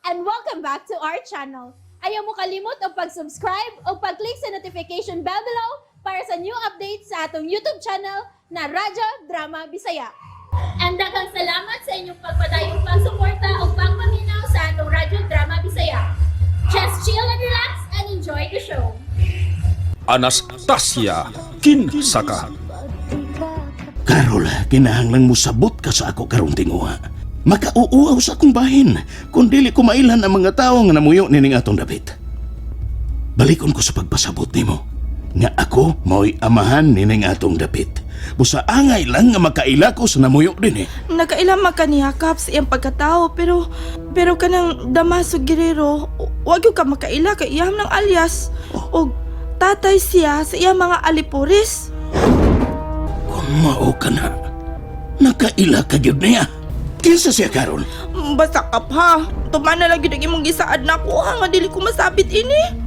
And welcome back to our channel. Ayaw mo kalimot og pag-subscribe o pag-click sa notification bell below para sa new updates sa atong YouTube channel na Radyo Drama Bisaya. And daghang salamat sa inyong pagpadayong pagsuporta o pagpaminaw sa atong Radyo Drama Bisaya. Just chill and relax and enjoy the show. Anastasia, kinsa ka? Carol, kinahanglang musabot ka sa ako karong tinguha. Makauuaw sa akong bahin kung dili ko mailhan ang mga tao nga namuyo nining atong dapit. Balikon ko sa pagpasabot nimo nga ako mao'y amahan nining atong dapit. Busa angay lang nga makaila ko sa namuyo din eh. Nakaila man ka niya, Kap, sa iyang pagkatao, pero kanang Damaso Guerrero, wag gyud ka makaila kay iyam ng alias. Og tatay siya sa iyang mga alipores. Kung mao ka na, nakaila ka gyud niya. Kinsa siya, Carol? Basta, Kap, ha. Tuman na lang gyud ang imong gisaad na ako ha, nga dili ko masabit ini.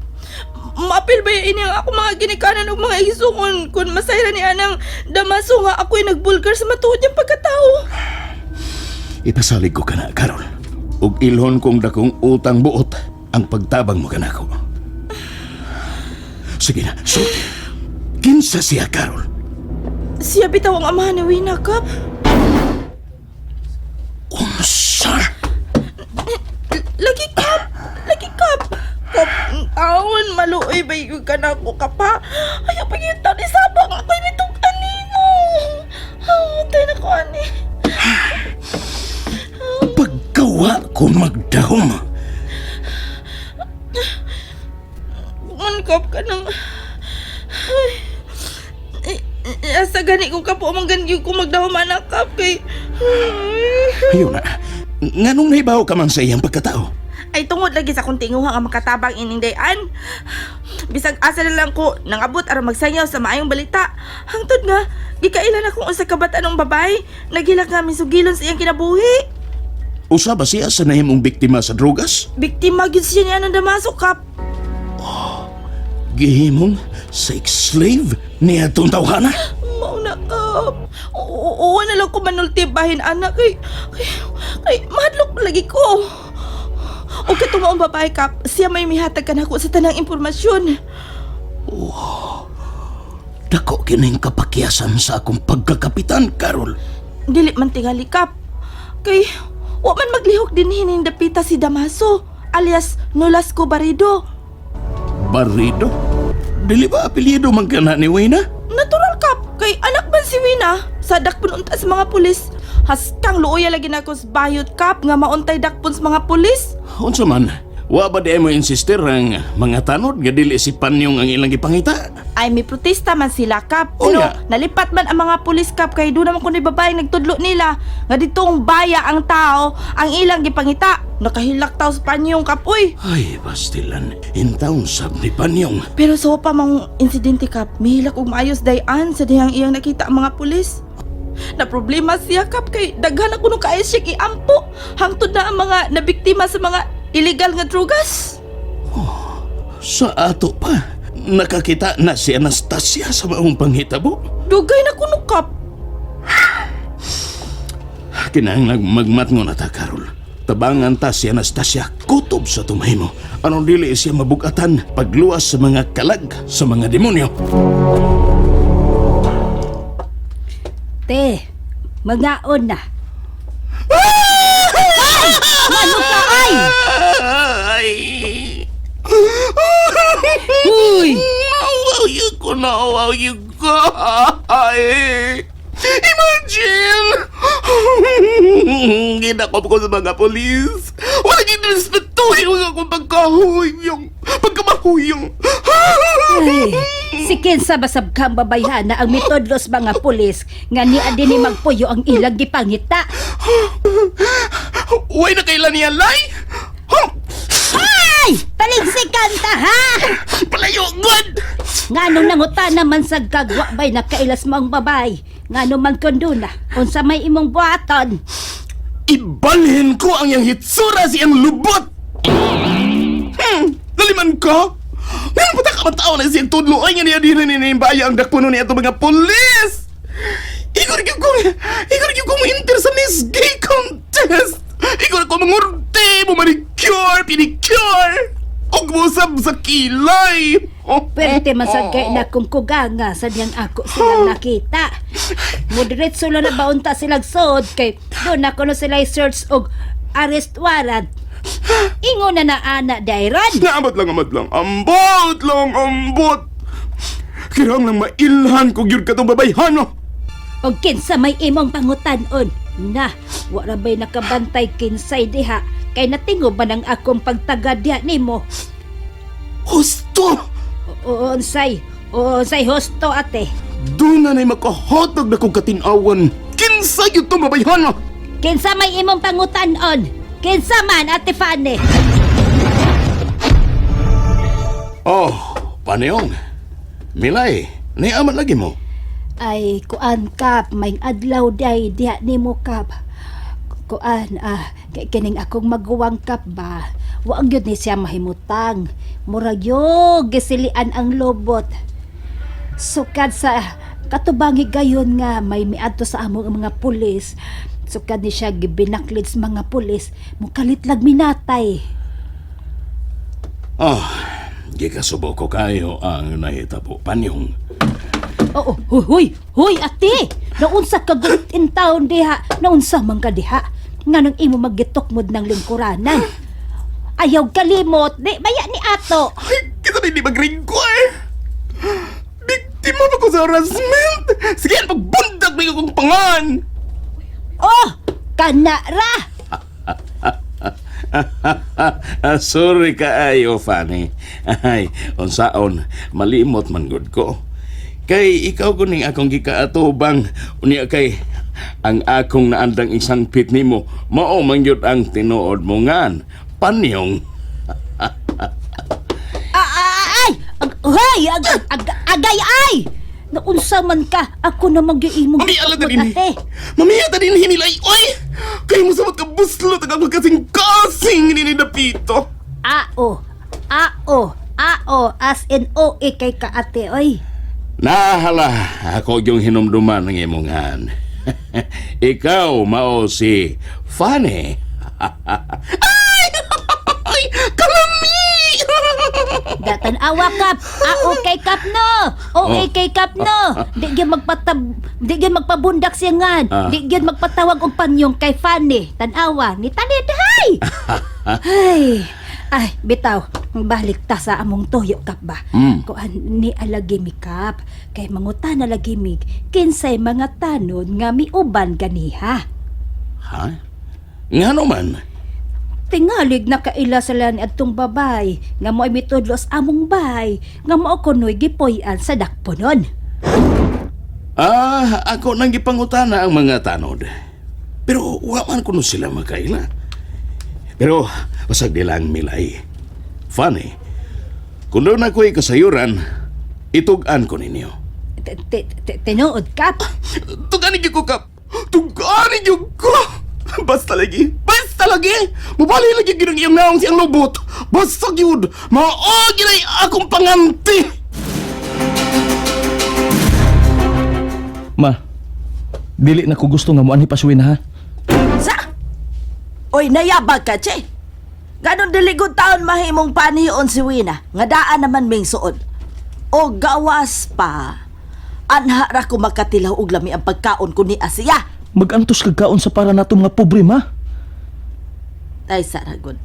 Maapil ba ini ang ako mga ginikanan og mga igsuon kung masayra ni anang Damaso nga ako'y nagbulgar sa matuod niyang pagkatao? Ipasalig ko ka na, Carol. Ug ilhon kong dakong utang buot ang pagtabang mo kanako. Sige na, sulti. Kinsa siya, Carol? Siya bitaw ang amahan ni Wina, Kap. Unsa? Lagi, Kap! Lagi, Kap! Kap, taon, maluoy ba yung ka na ako, Kap, ha? Ayaw pa yung taon, isabang ako'y mitong animo. Tayo na ko, ani. Pagkawa ko magdahom. Man, Kap, ka nang. Ay, ay, ay, asa gani ko, Kap, umang gani ko magdahom, anak, Kap, kay. Ayun na. Nganong nahibaw ka man sa iyang pagkatao? Ay, tungod lagi sa akong tinguha nga makatabang ining dayan. Bisag asa na lang ko nangabot aron magsanyaw sa maayong balita. Hangtod nga, gikailan akong usa ka batan-ong babae, naghilak nga misugilon sa iyang kinabuhi. Usa ba siya sa nahimong biktima sa drogas? Biktima gyud siya niya ng Damaso, Kap. Gihimong sex slave niya itong tawhana? Mao na, Kap. Oo, na lang ko manulti bahin anak kay mahadlok lagi ko. O katong maong babae, Kap, siya may mihatag kanako sa tanang impormasyon. Dako kining kapakyasan sa akong pagkakapitan, Carol. Dili man tingali, Kap. Kay, wa man maglihok din hining dapita si Damaso, alias Nolasco Barrido. Barrido? Dili ba apelyido man ka na ni Wayna? Natural, Kap, kay anak man si Wina. Sa dakpon unta sa mga pulis. Haskang luoya lagi na ko sa bayot, Kap, nga mauntay dakpon sa mga pulis. Unsa man, wa ba di mo insister ang mga tanod nga dili si Panyong ang ilang gipangita? Ay, may protesta man sila, Kap. Oh, Pero yeah. nalipat man ang mga pulis, Kap, kay doon naman kuno babae nagtudlo nila nga ditong baya ang tao ang ilang gipangita. Nakahilak tao sa Panyong, Kap, uy. Ay, bastilan, intaon sab ni Panyong. Pero sa pa mang insidente, Kap, mihilak og maayos dayan sa dihang iyang nakita ang mga pulis. Na problema siya, Kap, kay daghan ako nung kaya siya iampo. Hangtod na ang mga nabiktima sa mga illegal nga drugas. Sa ato pa, nakakita na si Anastasia sa maong panghitabo. Dugay na kuno, Kap. Kinahanglang magmatngon na ta, Carol. Tabangan ta si Anastasia kutob sa tumahimo. Anong dili siya mabugatan pagluwas sa mga kalag sa mga demonyo. Te, mangaon na. Ay! Ano ka ay? Ay! Uy! Nauwaw ko, nauwaw ko. Ay! Imagine! Ginakop ko sa mga polis. Wala gin respetuhin ang akong pagkahuyong. Pagkamahuyong. Ay, si kinsa basab kang babayhana ang mitudlos mga pulis nga niya din ni magpuyo ang ilang gipangita. Uy, na kailan niya lay? Ay! Taligsikan ta ha! Palayo, good! Nganong nanguta naman sa gagwa bay nakailas mo ang babay. Ngano man kunduna, unsa may imong buhaton. Ibalhin ko ang iyang hitsura sa iyang lubot! Naliman ko? Ngayon pa ka tao na siyang tudlo ay nga niya din ni baya ang dakpuno niya itong mga pulis! Igor gyud ko mo enter sa Miss Gay Contest! Igor ko mangurte mo manicure! manicure, pedicure! Ug musab sa kilay! Pwerte man sad kay na kung kuganga sa diyang ako silang nakita. Mudiretso lang na baunta silang sod kay doon ako na sila search og arrest warrant. Ingon na na ana dairan. Naabot lang, ambot lang, ambot lang, ambot! Kirang lang mailhan ko gyud katong babayhano! Og kinsa may imong pangutan-on. Na, wala ba'y nakabantay kinsay diha kay natingo ba ng akong pagtagad diha nimo? Husto! Oo, unsay. Oo, unsay husto ate. Doon na na'y makahotog na kong katinawan. Kinsa gyud tong babayhano! Kinsa may imong pangutan-on? Kinsa man ate Fanny? Oh, panayong. Milay, niaman lagi mo. Ay, kuan kap, may adlaw day diha nimo kap. Kuan, kay kining akong maguwang kap ba. Wa gyud ni siya mahimutang. Murag yo gisilian ang lobot. Sukad sa katubangi gayon nga may miadto sa among mga pulis. Sukad ni siya gibinaklid sa mga pulis, mukalit lag minatay. Oh, gikasubo ko kayo ang nahitabo panyong. Oo, huy, huy, huy, ate! Naunsa ka good in town diha, naunsa man ka diha. Nga nang imo maggitukmod ng lingkuranan. Ayaw kalimot, di maya ni ato. Ay, kita na hindi magringko eh. Biktima pa ko sa harassment. Sige, pagbundak na akong pangan. Oh, kana ra! Sorry kaayo, Fanny. Ay, unsaon, malimot man gud ko. Kay ikaw kuning akong gikaatubang, unya kay ang akong naandang isang pit nimo, mao man gyud ang tinuod mo ngan. Panyong. Ay! Ag, hoy, ag, ag, agay ay! Naunsa man ka, ako na mag-iimong Mamiya lang gitukmod, din ate. Mamiya ta din hinilay, oy! Kay mo sa magkabuslot ang akong kasing-kasing ni Dapito. Ao, ao, ao, as in o, ikay ka ate, oy. Nahala, ako yung hinumduman ng imong han. Ikaw mao si Fanny. Ay! Ay! Kalami! Datan awa kap, ao kay kap no. O Oh. kay kap no. Di gyud magpatab di gyud magpabundak siya ngan. Di gyud magpatawag og panyong kay Fanny. Tan-awa ni tanid hay. Ay, ay bitaw, balik ta sa among tuyo kap ba. Kuan ni alagi mi kap, kay mangutan na lagi mig kinsay mga tanod nga miuban ganiha. Ha? Nga naman? Tingalig na kaila sila ni adtong babay nga mo'y mitudlo sa among bay nga mao kuno'y gipoy-an sa dakponon. Ako nang gipangutana ang mga tanod. Pero wa man kuno sila makaila. Pero basag nila ang milay. Funny. Kung doon ako'y kasayuran, itug-an ko ninyo. Tinuod kap. Tugani gyud ko kap. Tugani gyud ko. Basta lagi. Basta lagi. Mubali lagi gyud ang iyong naong siyang lubot. Basta gyud. Mao gyud ay akong panganti. Ma, dili na ko gusto nga moanhi pasuwin ha. Sa? Oy, nayabag ka, che. Ganon diligod taon mahimong panion si Wina, nga daan naman ming suod. O gawas pa. Anha ra ko makatilaw og lami ang pagkaon ko ni Asiya. Magantos kag kaon sa para nato mga pobre ma. Ay, saragon.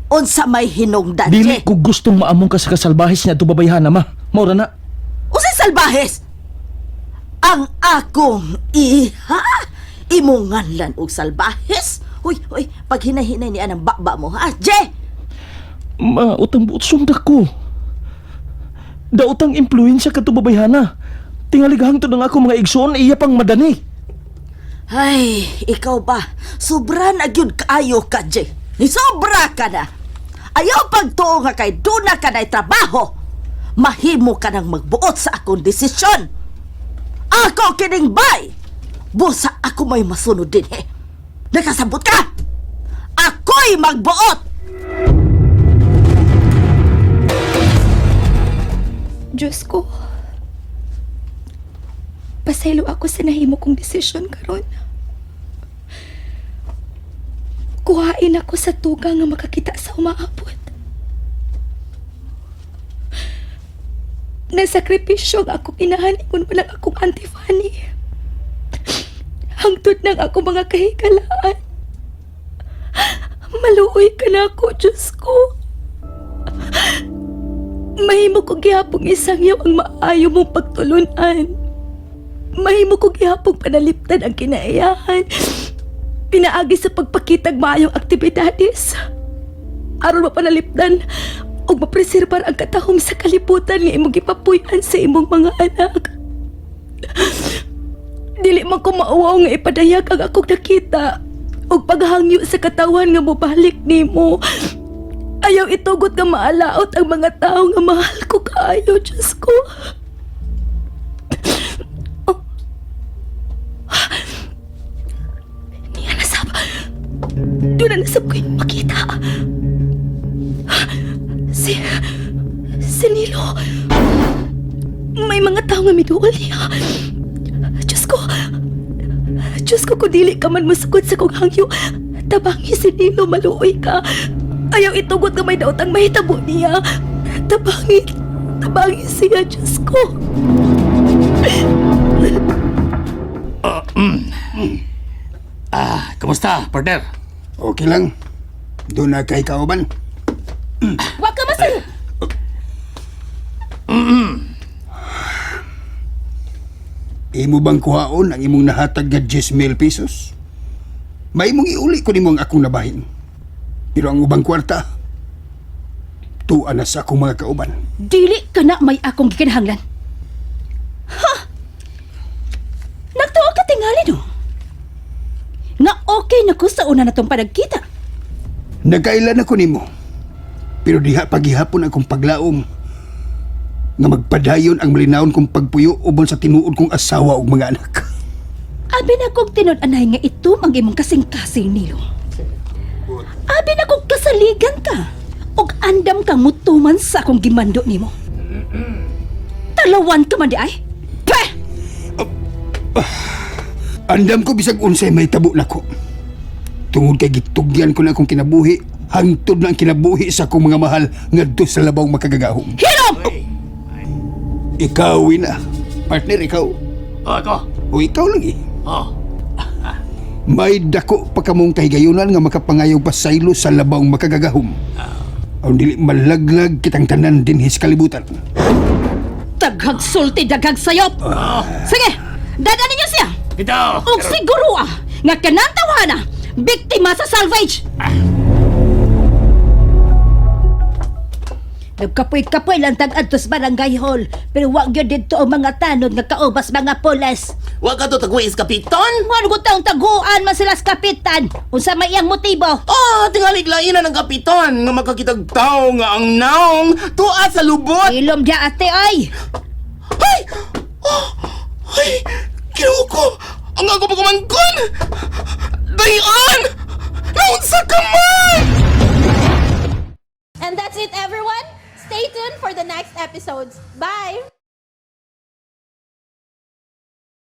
Unsa may hinungdan, Dili che? ko gustong maamong ka sa kasalbahis niya babayhana ma. Maura na. Unsay salbahes? Ang akong iha? Imong nganlan og salbahes? Huy, huy, pag hinahinay ni anang baba mo, ha? Je! Ma, utang buot sunda ko. Daotang impluensya ka to babayhana. Tingali hangtod ang ako mga igsoon iya pang madani. Ay, ikaw ba? Sobra na gyud kaayo ka, Jay. Ni sobra ka na. Ayaw pagtuo nga kay duna ka na'y trabaho. Mahimo ka nang magbuot sa akong desisyon. Ako kining bay. Busa ako may masunod din eh. Nakasabot ka? Ako'y magbuot! Diyos ko. Pasaylo ako sa nahimo kong desisyon karon. Kuhain ako sa tuga nga makakita sa umaabot. Nasakripisyo ang akong inahan ingon walang akong Auntie Fanny. Hangtod ng ako mga kahikalaan. Maluoy ka na ako, Diyos ko. Mahimo ko gihapong isangyaw ang maayo mong pagtulunan. Mahimo ko gihapong panaliptan ang kinaiyahan. Pinaagi sa pagpakitag maayong aktibidades. Aron mapanalipdan ug mapreserbar ang katahom sa kalibutan nga imong gipapuy-an sa imong mga anak. Dili man ko mauwaw nga ipadayag ang akong nakita ug paghangyo sa katawan nga mobalik nimo. Ayaw itugot nga maalaot ang mga tao nga mahal ko kaayo, Diyos ko. Oh. Niya nasab. Doon na nasab ko yung makita. Si Nilo. May mga tao nga miduol niya. Diyos ko. Diyos ko, kung dili ka man musukod sa kong hangyo, tabangi si Nilo, maluoy ka. Ayaw itugot nga may daot ang mahitabo niya. Tabangi, tabangi siya, Diyos ko. Ah, kamusta, partner? Okay lang. Doon na kay kauban. Wa ka masal. Imo bang kuhaon ang imong nahatag nga 10,000 pesos? May imong iuli ko nimo ang akong nabahin. Pero ang ubang kwarta, tuwa na sa akong mga kauban. Dili ka na may akong gikinahanglan. Ha? Nagtuo ka tingali no? Nga okay na ko sa una na tong panagkita. Nagkailan ako nimo. Pero diha paghihapon akong paglaom nga magpadayon ang malinawon kong pagpuyo uban sa tinuod kong asawa ug mga anak. Abi na kong tinud-anay nga itom ang imong kasing-kasing nilo. Abi na kong kasaligan ka ug andam kang mutuman sa akong gimando nimo. Talawan ka man di ay. Peh! Andam ko bisag unsay may tabo nako. Tungod kay gitugyan ko na akong kinabuhi, hangtod na ang kinabuhi sa akong mga mahal ngadto sa labaw makagagahom. Hilom! Ikaw na. Partner, ikaw. Oh, ako. O ikaw lagi. Oh. May dako pa kamong kahigayunan nga makapangayaw pasaylo sa labaw makagagahom. Ang dili malaglag kitang tanan dinhi sa kalibutan. Daghag sulti, daghag sayop. Sige, dadaan ninyo siya. Ito. Og siguro ah, nga kanang tawhana, biktima sa salvage. Nagkapoy-kapoy lang tag adto sa barangay hall, pero wa gyud didto ang mga tanod nga kaubas mga pulis. Wa ka to tagwis kapitan. Ngano ko taong taguan man sila sa kapitan? Unsa may iyang motibo? Ah, tingali lainan ang kapitan nga makakitag tao nga ang naong tuwa sa lubot. Ilom dia ate ay. Ay! Oh, ay! Kinuko! Ang ako pagkumangkon! Dayan!